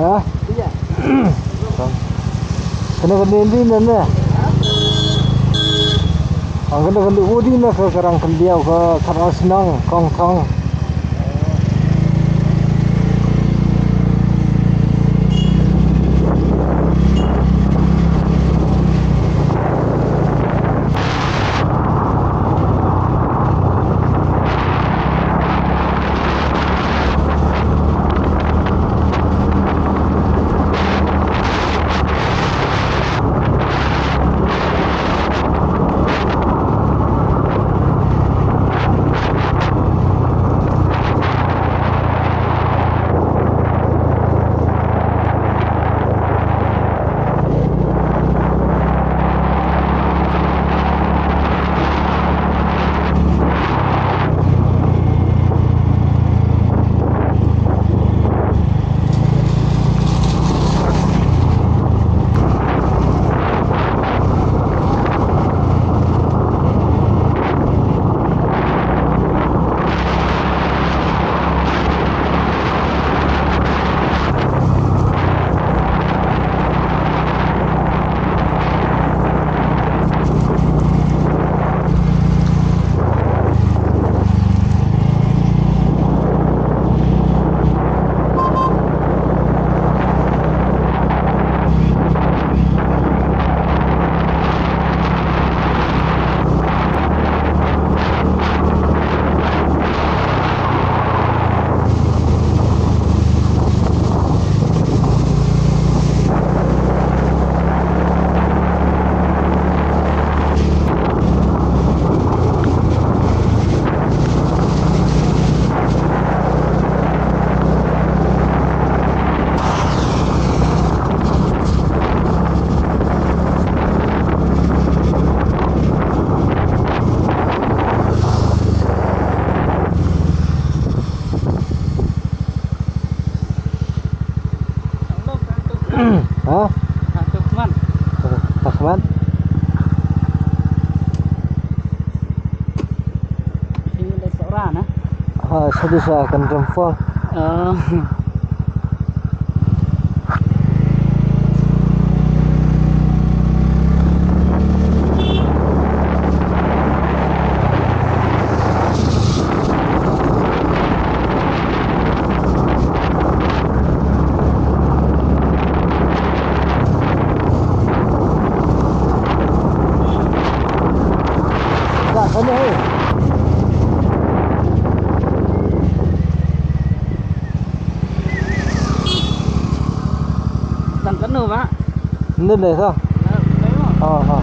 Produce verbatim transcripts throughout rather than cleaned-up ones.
Ha? Iya. Kane ka dei dei ne ne. Ang kane ka dei u dei ne ka, ka Rangkynliaw, ka Khatar Shnong, Kongthong. Ha? Takman. Takman. Ini dari seorang, ah? Ha, sadu sa kan jempol. Oh. Tang kano ba? Nde nde sa. Ha ha.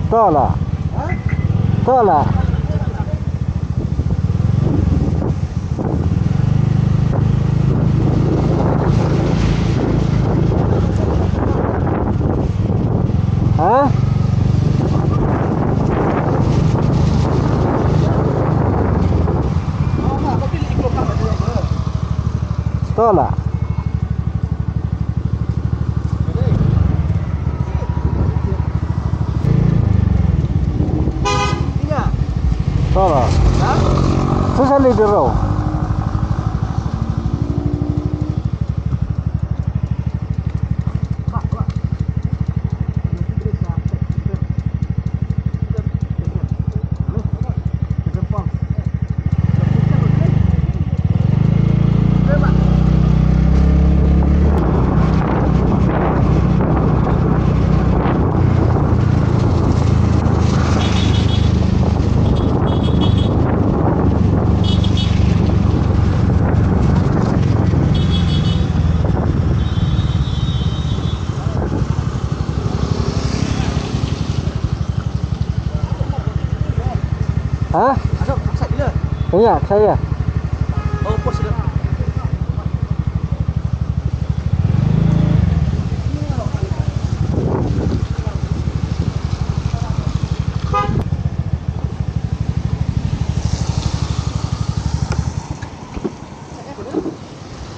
Tola. Tola. Ha? Tola. Tola. Sa sa leader raw. Ha? Iya, saya. Oh, pos dah.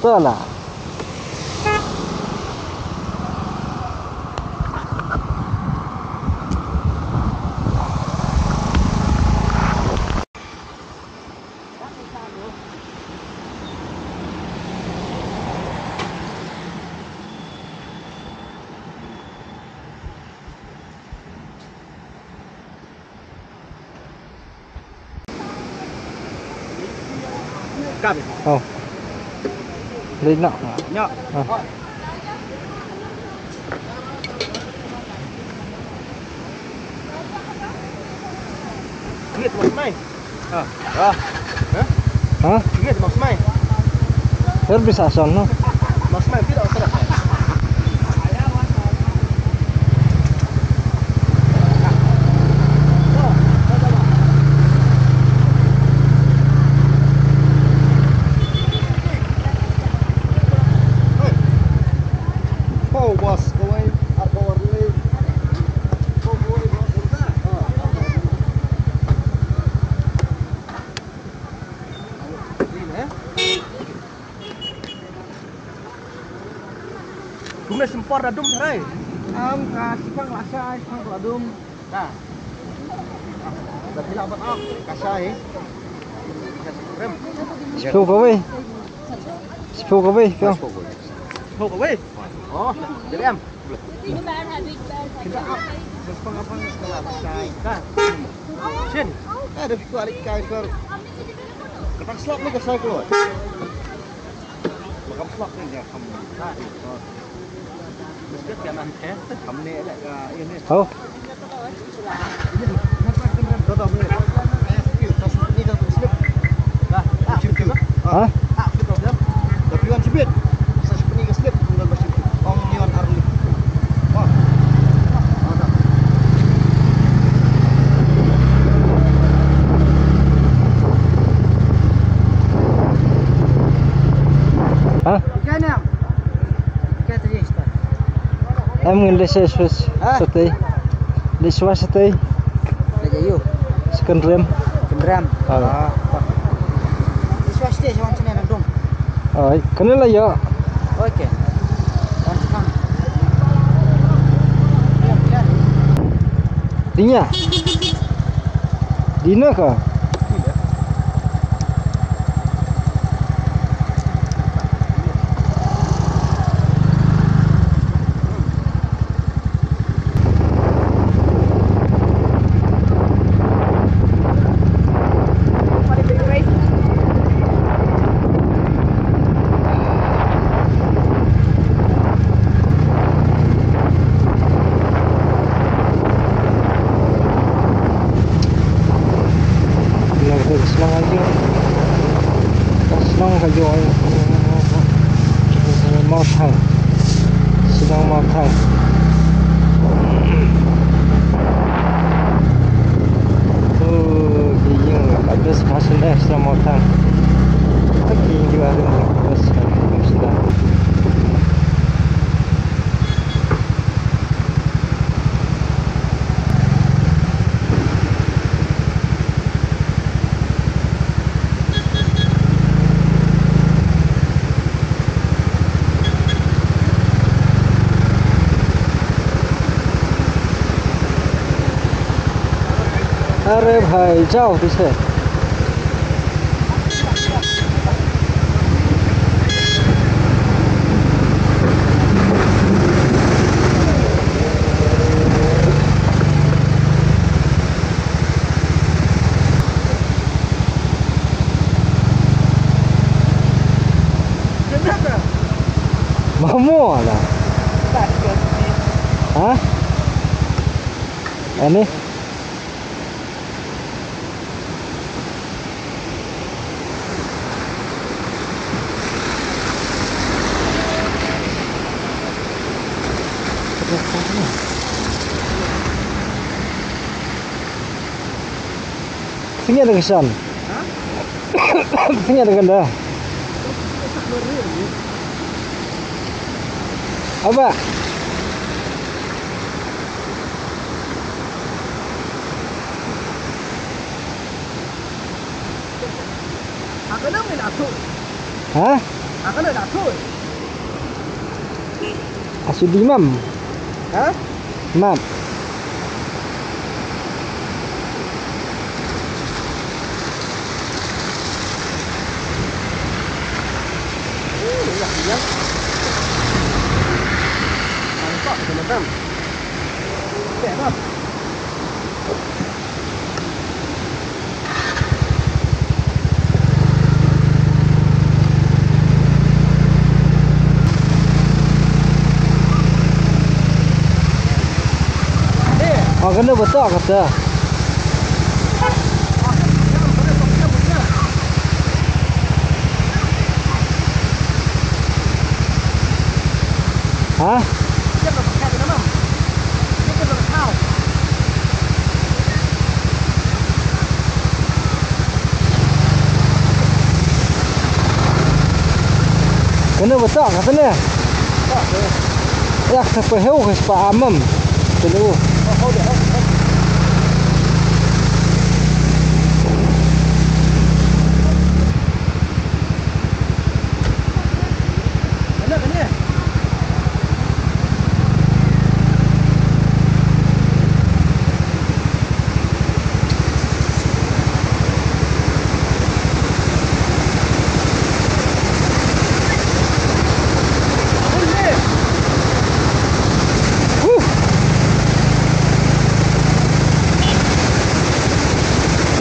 Salah. Kam. Oh. Lei noh. Nyo. Ah. Ngit mo mai. Ha? Ha? Ngit mo mai. Ter bisa son no. Mo mai tidak usah. Oh, bos, kawai, ar kawar ni. Oh, kawai, bos. Kumne simpor da dum tharai. Am ka sipang lasa, sipang la dum. Da. Da pila bat am ka sai. Ka sipang rem. Sipang kawai. Sipang kawai. Sipang kawai. Oh, jadi am. Shin. Eh, da bitu alik kai kor. Katang slap ni ka sai ko. Makam slap ni dia kam. Kam ni ada ka ini. Oh. Ha? Ha? Em ngin leit sha sha shatei. Leit sha shatei. Leit aïu? Sha Kynrem. Kynrem. Ah. Ah. Leit sha shatei sha wan shatei na dum. Ai, kane la ïa. Okay. Wan shatei. Dinya. Dina ka. Shnong ka ïoh. Shnong ka ïoh. Mawthang. Shnong Mawthang. Oh, ki ïing ka bus ka shnong, eh, shnong Mawthang. Ki ïing ki ba bus ka shnong. अरे भाई, जाओ पीछे। Mamo lah. Ha? Ani? Sini ada kesan. Sini ada ganda. Apa? Ha? Asu di mam. Ha? Map. Oh, kano ba toh kata? Ha? Kano ba toh kata ne? Ïa, ka pa heu ka pa amam. Kano.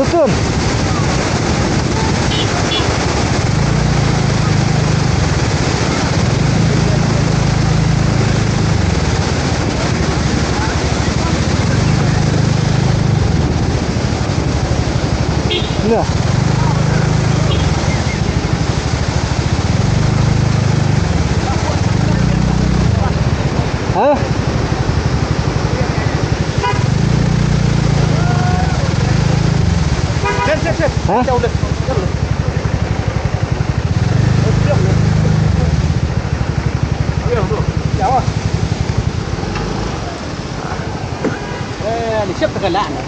Tutun. Nah. Ha? Ha? Eh, ni siap tengah lah, nah.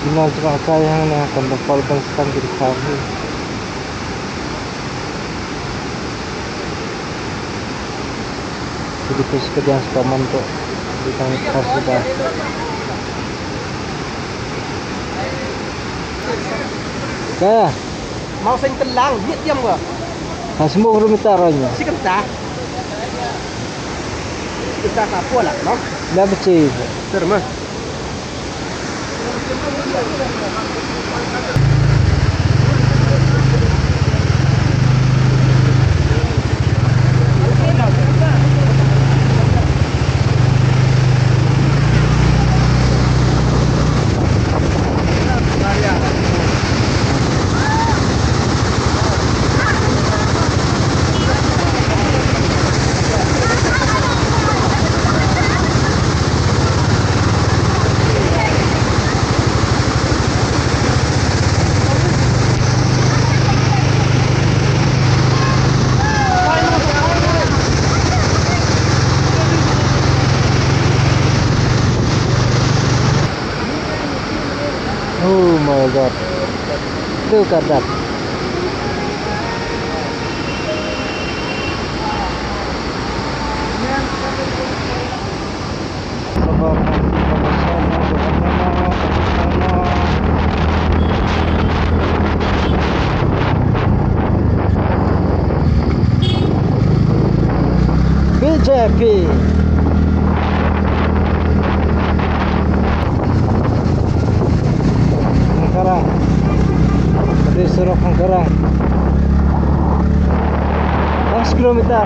Ina jaka kai hangne kan da pal ban stan di kar hi. Jadi pes ke dia suka mantok di tang kar sudah. Kaya. Mau sing telang, dia diam gua. Ha, semua rumah taruhnya. Si kentah. Si kentah apa lah, no? Dah bersih. Terima. Oh my God. Look at that. B J P. Nongkarang. Dari surok Nongkarang. Last kilometer.